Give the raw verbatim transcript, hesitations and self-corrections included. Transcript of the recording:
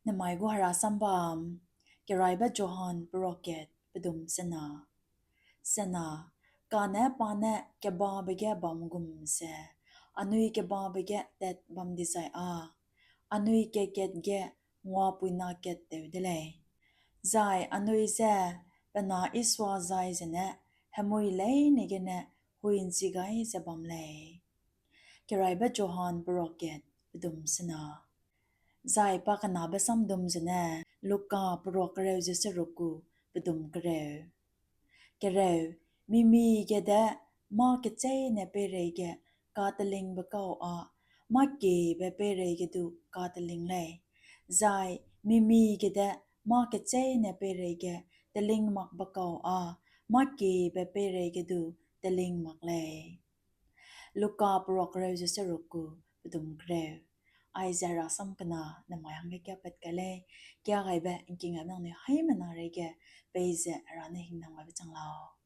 Nemai gu Hera sam bam, Keraîbe Johan peruak kat, pedum sena. Sena, kane pa ne kebabe ge bam gum ze, anui kebabe ge tat bam dizai â, anui kat-kat ge nguapuina kat tew de lei. Zai anui je pe na Isua zai zene hemui leine gene hui'nchi gai ze bam lei. Keraîbe Johan peruak kat, pedum sena. Zai pakenabe samdum zene Luka peruak kereu ze seruk gu pedum kereu. Kereu, mimi gede mâ kecheîne peireige katelingbe kau â, mâkiebe peireige du kateling lei. Zai mimi gede mâ kecheîne peireige teling makbe kau â, mâkiebe peireige du teling mak lei. Luka peruak kereu ze seruk gu pedum kereu. Aize Hera sam kena nemai hangge kiapat kai lei, kiagaibe ’ngking â nangnui haimena reige peize Hera ne hingnam gaibe chang lau.